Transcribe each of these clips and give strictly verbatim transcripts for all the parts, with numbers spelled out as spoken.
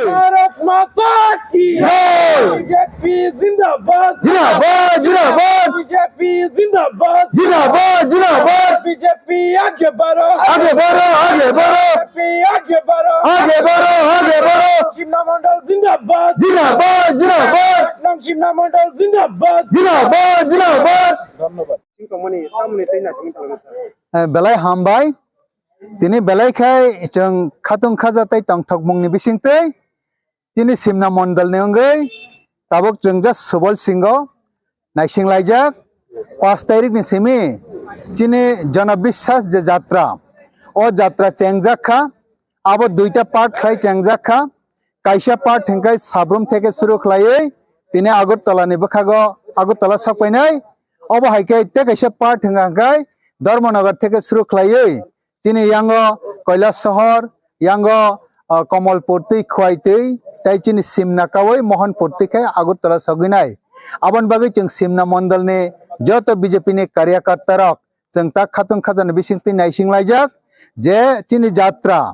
भारत माता की जय। बीजेपी जिंदाबाद। जिंदाबाद, जिंदाबाद। बीजेपी जिंदाबाद। जिंदाबाद, जिंदाबाद। बीजेपी आगे बढ़ो। आगे बढ़ो, आगे बढ़ो। बीजेपी आगे बढ़ो। आगे बढ़ो, आगे बढ़ो। शिमला मंडल जिंदाबाद। जिंदाबाद, जिंदाबाद। नमशिमला मंडल जिंदाबाद। जिंदाबाद, जिंदाबाद। धन्यवाद। Singkongmani tamoni tei naisingni tongmani sir. Eh, belai hambai. Tini belai khai chwng khatung khaja tei tongthokmungni bisingtwi tini Simna mondolni wngwi tabuk chwng just Subol Singho naising laijak. Pas tarikni simi chini Jono Biswas je jatra, o jatra chengjak kha. Abo duita part khlai chengjak kha. Kaisa part hingkai Sabrum theke suru khlaiwi tini Agartala ni bwkhago, Agartala sokpainai. Obo hai khe tei kaisa part hingka hingkai Dharmanagar theke suru khlaiwi tini yango Kailasahar, yango, ah, Kamalpur twi Khwai twi tei chini Simna kawi Mohanpur twi khe Agartala sogwinai. Aboni bagwi chwng Simna mondolni joto B J P ni karyakarta rok chwng ta khatung khajani bisingtwi naising laijak je chini jatra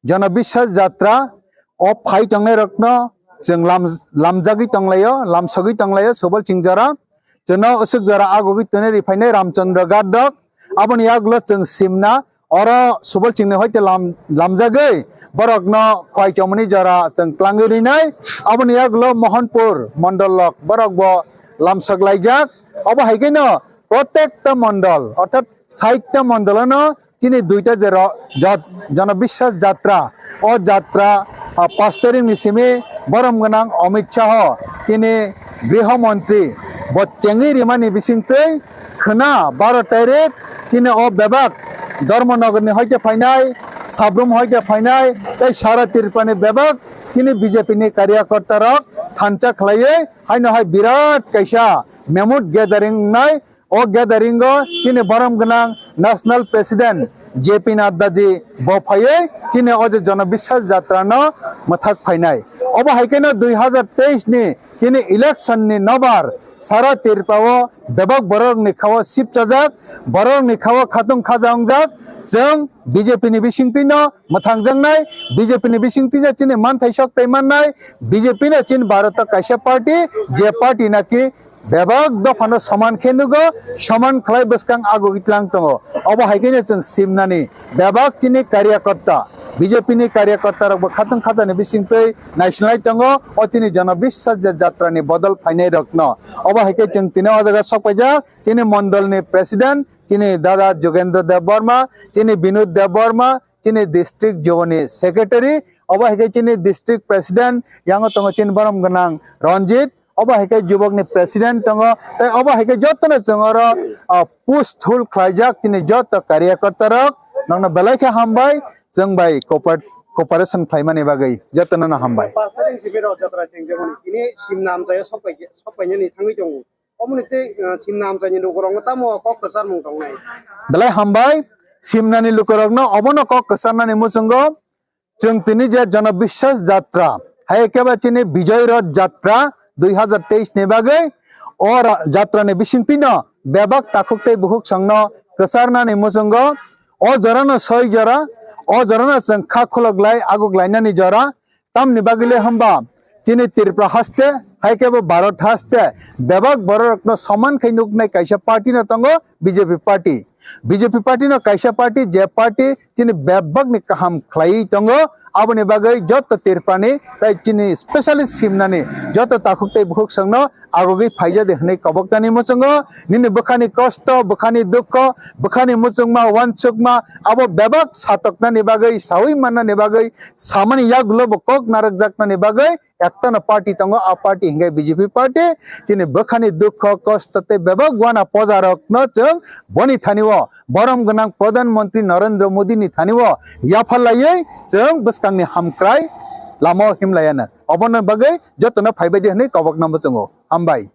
Jono Biswas Jatra o phai tongnai rokno chwng lam, lamjagwi tonglaio, lamsogwi tonglaio Subol Singh jora. Chwngno usuk jora agugwi twnwi riphainai Ramchandra Ghat dok. Aboni yagulo chwng Simna oro Subol Singh ni hoite lam, lamjagwi borokno khwai chomoni jora chwng twlangwi rinai. Aboni yagulo Mohanpur mondol lok borok bo lamsok laijak. Obo hai kheno protekta mondol orthat sait ta mondolono chini duita je ro-, jot-, Jono Biswas Jatra, o jatra, ah, pas tarikni simi borom gwnang Amit Shah, chini Griho Montri, bo chengwi rimani bisingtwi khwna baro tarik chini o bebak Dharmanagarni hoite phainai, Sabrum hoite phainai, tei sara Tripurani bebak chini B J P ni karyakarta rok thansa khlaiwi haino hai birat kaisa mammoth gathering wngnai. O gathering o chini borom gwnang National President J P Nadda ji bo phaiwi chini o je Jono Biswas Jatra no mwthak phainai. Obo hai kheno dui hazar teis ni chini election ni nobar sara Tripura o bebak borok ni khao sip chajak, borok ni khao khatung khaja wngjak, chwng B J P ni bisingtwi no mwthangjaknai, B J P ni bisingtwi no chini manthai sok tei mannai, B J P no chini Bharat o kaisa party, je party naki bebak dophano soman khe nugo, soman khlai bwskang agugwi tlang tongo. Obo hai kheno chwng Simnani bebak chini karyakarta, B J P ni karyakarta rok bo khatung khatani bisingtwi naisinglai tongo, o chini Jono Biswas Jatra ni bodol phainai rokno. Obo hai khe chwng tini o jaga sok paijak, chini mondol ni president, chini dada Jogendra Debbarma, chini Binod Debbarma, chini district joboni secretary, obo hai khe chini district president, yango tongo chini borom gwnang Ranjit, obo hai khe jubokni president tongo, tei obo hai khe jotono chwng oro, ah, push thul khlaijak chini joto karyakarta rok, nokno belai khe hambai, chwng bai cooper-, cooperation khlaimani bagwi jotono no hambai. Pas tarik simi rok jatra chengjamani, tini Simna amchaio sok pai-, sok painani thangwi tongo. Omoni tei, eh, Simna amchaini lukurokno tamo kok kwcharmung tongnai? Belai hambai, Simnani lukurokno obono kok kwcharnani muchungo chwng tini je Jono Biswas Jatra, hai khe ba chini Bijoy Rath Jatra dui hazar teis ni bagwi o ra-, jatra ni bisingtwino bebak takhuk tei bukhuk songno kwcharnani muchungo o jorano soi jora, o jorano chwng kha khulok lai aguk lainani jora, tamni bagwi le hwnba chini Tripura haste, hai khe bo Bharat haste, bebak bororokno soman khai nuknai kaisa party no tongo, B J P party. B J P party no kaisa party, je party chini bebakni kaham khlaiwi tongo, aboni bagwi joto Tripurani tei chini specially Simnani joto takhuk tei bukhuk songno agugwi phaijadi hwnwi koboknani muchungo, nini bwkhani kosto, bwkhani dukho, bwkhani muchungma, wansukma, abo bebak satoknani bagwi, sawi mannani bagwi, samani yagulo bo kok narwkjaknani bagwi, ektano party tongo, a party hinkhe B J P party. Chini bwkhani dukho, kosto tei bebak wana pojarokno chwng boni thani o borom gwnang Pradhan Mantri Narendra Modi ni thani o yaphar laiwi chwng bwskangni hamkrai lama o himlaiya na. Obono bagwi jotono phaibaidi hwnwi kobokna muchungo. Hambai.